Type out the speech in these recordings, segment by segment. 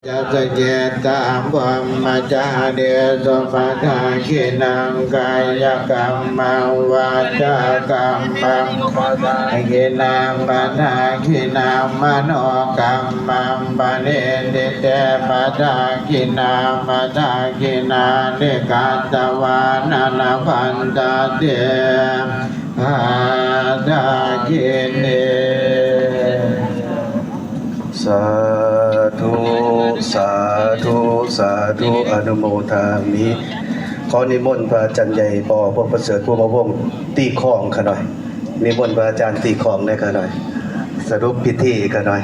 ຈັດສະເຈດຕາ ພຣມມະຈາຣີສຸ ປະດາກິນັງ ກາຍະກຳມັງ ວາຈາກຳມັງ ປະດາກິນັງ ປະດາກິນັງ ມະໂນກຳມັງ ປະນິທິເຕ ປະດາກິນາ ປະດາກິນານິ ກາຕະວານາ ລະພັນຕະເຕ ປະດາກິນີ. ສາທຸ ສາທຸ ສາທຸ ອະນຸໂມທາມິ. ຂໍນິມົນພະອາຈານໃຫຍ່ ປໍ ພົງປະເສີດ ພູມະວົງ ຕີຄ້ອງຂ້ານ້ອຍ. ນິມົນພະອາຈານຕີຄ້ອງແດ່ຂ້ານ້ອຍ. ສະຫຼຸບພິທີຂ້ານ້ອຍ.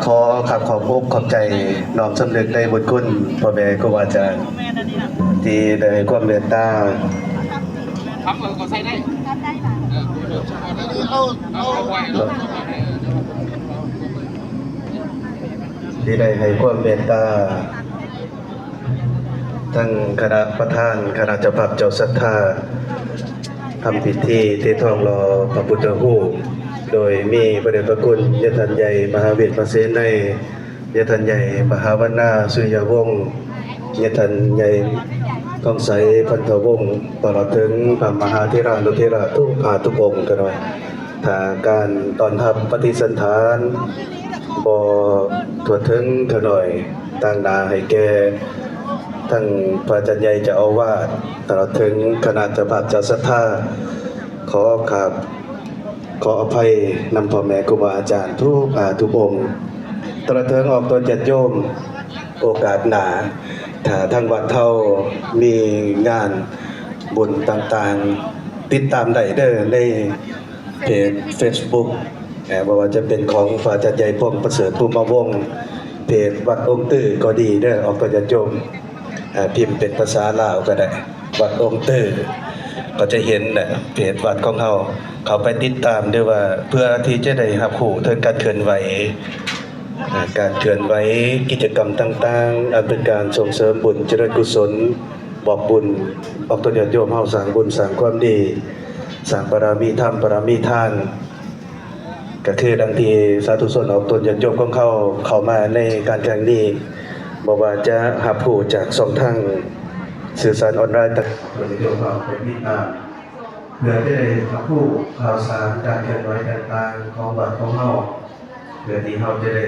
ຂໍຂອບ ຂອບອົກຂອບໃຈ ນ້ອມສຳນຶກໃນບຸນຄຸນພໍ່ແມ່ຄູບາອາຈານ ທີ່ໄດ້ໃຫ້ຄວາມເມດຕາ ທີ່ໄດ້ໃຫ້ຄວາມເມດຕາ ທັງຄະນະປະທານ ຄະນະເຈົ້າພາບເຈົ້າສັດທາ ທຳພິທີເທທອງຫຼໍ່ພະພຸດທະຮູບ ໂດຍມີພະເດດພະຄຸນຍາທ່ານໃຫຍ່ມະຫາເວດມະເສໄນ, ຍາທ່ານໃຫຍ່ມະຫາວັນນາສຸລິຍະວົງ, ຍາທ່ານໃຫຍ່ທອງໃສພັນທະວົງ, ຕະຫຼອດເຖິງພະມະຫາເຖລານຸເຖລະທຸກພາທຸກອົງກັນໄວ້. ຖ້າການຕ້ອນຮັບປະຕິສັນຖານບໍ່ທົ່ວເຖິງເທົ່ານ້ອຍ, ຕາງໜ້າໃຫ້ແກ່ທັງພະອາຈານໃຫຍ່ເຈົ້າອາວາດ ຕະຫຼອດເຖິງຄະນະເຈົ້າພາບເຈົ້າສັດທາ ຂໍຂາບ ຂໍອະໄພນຳພໍ່ແມ່ຄູບາອາຈານທຸກພາທຸກອົງ ຕະຫຼອດເຖິງອອກຕົນຍາດໂຍມ. ໂອກາດໜ້າ ຖ້າທາງວັດເຮົາມີງານບຸນຕ່າງໆ ຕິດຕາມໄດ້ເດີ້ ໃນເພຈເຟສບຸກ ເອີ ບໍ່ວ່າຈະເປັນຂອງພະອາຈານໃຫຍ່ ພົງປະເສີດ ພູມະວົງ, ເພຈວັດອົງຕື້ກໍດີເດີ້ ອອກຕົນຍາດໂຍມ. ເອີ ພິມເປັນພາສາລາວກໍໄດ້ ວັດອົງຕື້ ກໍຈະເຫັນແຫຼະ ເພຈວັດຂອງເຮົາ. ເຂົ້າໄປຕິດຕາມເດີ້ວ່າ ເພື່ອທີ່ຈະໄດ້ຮັບຮູ້ເຖິງການເຄື່ອນໄຫວ ເອີ ການເຄື່ອນໄຫວ ກິດຈະກຳຕ່າງໆ ອັນເປັນການສົ່ງເສີມບຸນຈະເລີນກຸສົນ ບອກບຸນ ອອກຕົນຍາດໂຍມເຮົາ ສ້າງບຸນສ້າງຄວາມດີ ສ້າງບາລະມີທຳ ບາລະມີທານ. ກໍຄືດັ່ງທີ່ສາທຸຊົນອອກຕົນຍາດໂຍມຂອງເຮົາເຂົ້າມາໃນການຄັ້ງນີ້ ບໍ່ວ່າຈະຮັບຮູ້ຈາກຊ່ອງທາງສື່ສານອອນລາຍຕ່າງໆ ເພື່ອຈະໄດ້ຮັບຮູ້ຂ່າວສານການເຄື່ອນໄຫວຕ່າງໆຂອງວັດຂອງເຮົາ ເພື່ອທີ່ເຮົາຈະໄດ້